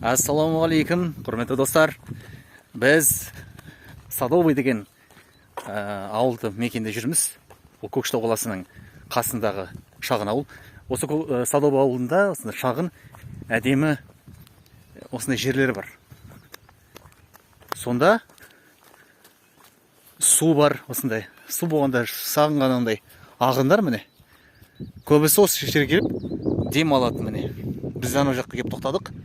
Ассалаумағалейкум, құрметті достар! Біз Садовый деген ауылды мекенде жүрміз. Ол Көкшетау қаласының қасындағы шағын ауыл. Осы Садовый ауылында осындай шағын, әдемі осындай жерлер бар. Сонда су бар, осындай. Су болғанда шағын ғана ағындар, міне. Көбісі осы жерге келіп дем алады, міне. Біз анау жаққа келіп тоқтадық.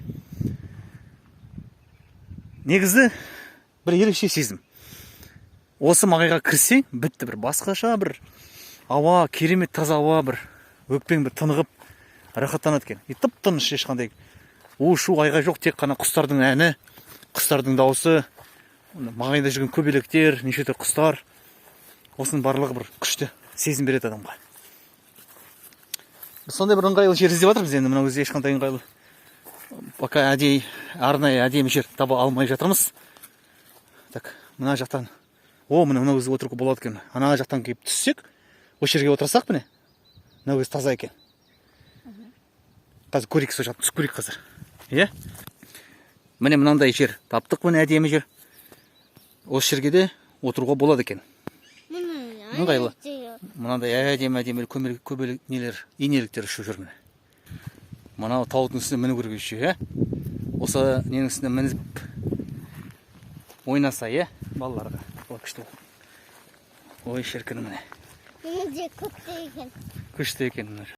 Негізі бір ерекше сезім. Осы маңайға кірсең, бітті, бір басқаша бір ауа, керемет таза ауа, бір өкпең бір тынығып, рахаттанады екен. И тып тыныш, ешқандай у шу, айғай жоқ, тек қана құстардың әні, құстардың дауысы, маңайда жүрген көбелектер, неше түрлі құстар. Осының барлығы бір күшті сезім береді адамға. Біз сондай бір ыңғайлы жер іздеп жатырмыз енді. Мынау кезде ешқандай ыңғайлы пока әдейі арнайы әдемі жер таба алмай жатырмыз. Так, мына жақтан, о, міне, мынау кезде отыруға болады екен. Ана жақтан келіп түссек, осы жерге отырсақ, міне, мынау кез таза екен. Қазір көрейік, сол жақтан түсіп көрейік қазір, иә. Міне, мынандай жер таптық, міне, әдемі жер. Осы жерге де отыруға болады екен. Ыңғайлы. Мынандай әдемі әдемі көбелек нелер, инеліктер ұшып жүр, міне. Мынау таудың үстіне міну керек еще, иә. Осы ненің үстіне мініп ойнаса, иә, балаларға ол күшті. Ой, шіркін, міне. Міне де көкте екен. Күшті екен мына.